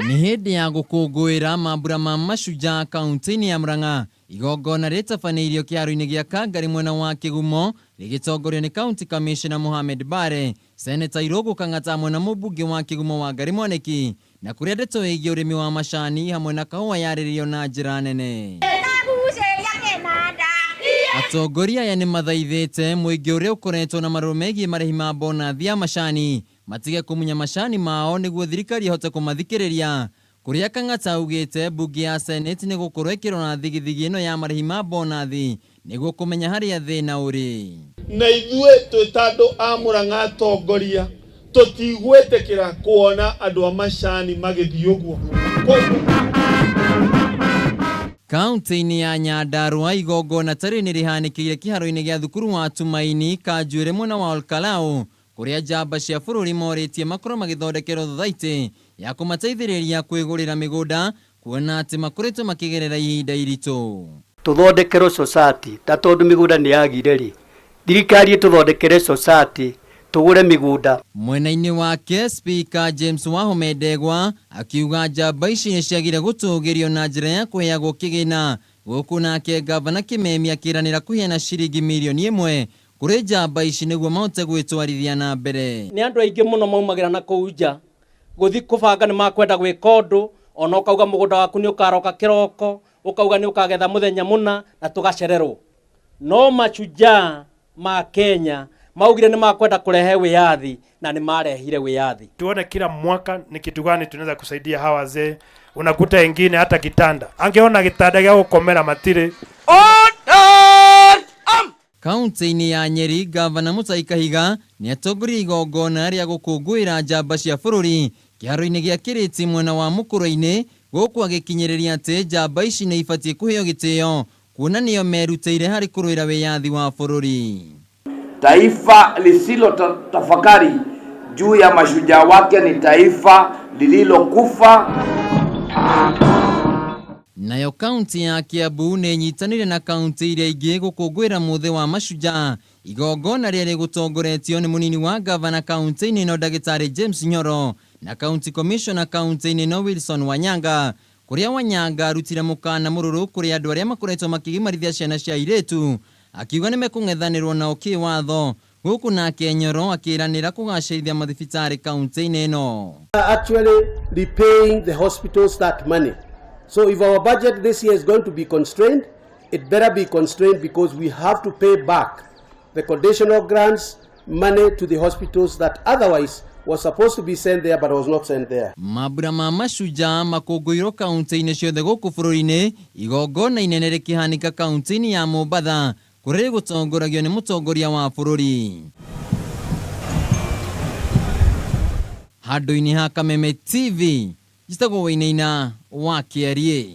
Nĩ hĩndĩ ya gũkũngũĩra mambura ma Mashujaa kaunti-inĩ ya Murang'a, igongona rĩtabanĩirio kĩharo-inĩ gĩa Kangari mwena wa Kĩgumo rĩgĩtongorio nĩ County Commissioner Mohamed Bare, Senator Irũngũ Kang'ata hamwe na mũmbunge wa Kĩgumo Wangarĩ Mwaniki, na kũrĩa ndeto ĩgiĩ ũrĩmi wa macani hamwe na kahũa yarĩrĩirio na njĩra nene. Atongoria aya nĩ mathaithĩte mũingĩ ũrĩa ũkoretwo na marũrũ megiĩ marĩhi ma bonathi ya macani matige kũmunya macani mao nĩguo thirikari ĩhote kũmathikĩrĩria. Kũrĩa Kang'ata augĩte mbunge ya Senate nĩ gũkorwo ĩkĩrora thigithigi ĩno ya marĩhi ma bonathi nĩguo kũmenya harĩa thĩna ũrĩ. Na ithuĩ twĩ ta andũ a Mũrang'a atongoria tũtigwĩtĩkĩra kuona andũ a macani magĩthiĩ ũguo. Kauntĩ-inĩ ya Nyandarua igongona ta rĩrĩ nĩrĩhanĩkĩire kĩharo-inĩ gĩa thukuru wa Tumaini, Kanjuĩrĩ mwena wa Olkalau kũrĩa njamba cia bũrũri morĩtie makorwo magĩthondekerwo thothaitĩ ya kũmateithĩrĩria kwĩgũrĩra mĩgũnda kuona atĩ makoretwo makĩgerera ihinda iritũ. Tũthondekerwo society ta tondũ mĩgũnda nĩ yagire rĩ, thirikari ĩtũthondekere society tũgũre mĩgũnda. Mwena-inĩ wake, Speaker James Wahome Ndegwa akiuga njamba ici nĩ ciagire gũtũgĩrio na njĩra ya kũheagwo kĩgĩna, gũkũ nake Ngavana Kĩmemi akĩranĩra kũheana ciringi mirioni ĩmwe kũrĩ njamba ici nĩguo mahote gwĩtwarithia na mbere. Nĩ andũ aingĩ mũno maumagĩra na kũu nja gũthi kũbanga nĩ makwenda gwĩka ũndũ, ona ũkauga mũgũnda waku nĩ ũkaroka kĩroko, ũkauga nĩ ũkagetha mũthenya mũna na tũgacererwo. No mashujaa ma Kenya maugire nĩ makwenda kũrehe wĩyathi na nĩ marehire wĩyathi. Tuone kila mwaka ni kitu gani tunaweza kusaidia hawa wazee. Unakuta wengine hata kitanda angeona gitanda gĩa gũkomera matirĩ. Kaunti-inĩ ya Nyeri, Gavana Mutahi Kahiga nĩ atongoririe igongona rĩa gũkũngũĩra njamba cia bũrũri kĩharo-inĩ gĩa Kĩrĩti mwena wa Mũkũrwe-inĩ, gũkũ agĩkinyĩrĩria atĩ njamba ici nĩ ibatiĩ kũheo gĩtĩo kuona nĩo merutĩire harĩ kũrũĩra wĩyathi wa bũrũri. Taifa lisilo tafakari juu ya mashujaa wake ni taifa lililokufa. Nayo kaunti ya Kiambu nĩ ĩnyitanĩire na kaunti iria ingĩ gũkũngũĩra mũthĩ wa mashujaa, igongona rĩrĩa rĩgũtongoretio nĩ mũnini wa gavana kaunti-inĩ ĩno ndagĩtarĩ James Nyoro na county commissioner kaunti-inĩ ĩno Wilson Wanyanga, kũrĩa Wanyanga arutire mũkana mũrũrũ kũrĩ andũ arĩa makoretwo makĩgimarithia ciana cia airĩtu, akiuga nĩ mekũng'ethanĩrwo nao kĩwatho, gũkũ nake Nyoro akĩranĩra kũgacĩrithia mathibitarĩ kaunti-inĩ ĩno. Actually repaying the hospitals that money. So if our budget this year is going to be constrained, it better be constrained because we have to pay back the conditional grants money to the hospitals that otherwise was supposed to be sent there but was not sent there. Mambura ma mashujaa makũngũĩirwo kaunti-inĩ ciothe gũkũ bũrũri-inĩ, igongona inene rĩkĩhanĩka kaunti-inĩ ya Mombatha kũrĩa rĩgũtongoragio nĩ mũtongoria wa bũrũri. Handũ-inĩ ha Kameme TV, njĩtagwo Wainaina wa Kĩariĩ.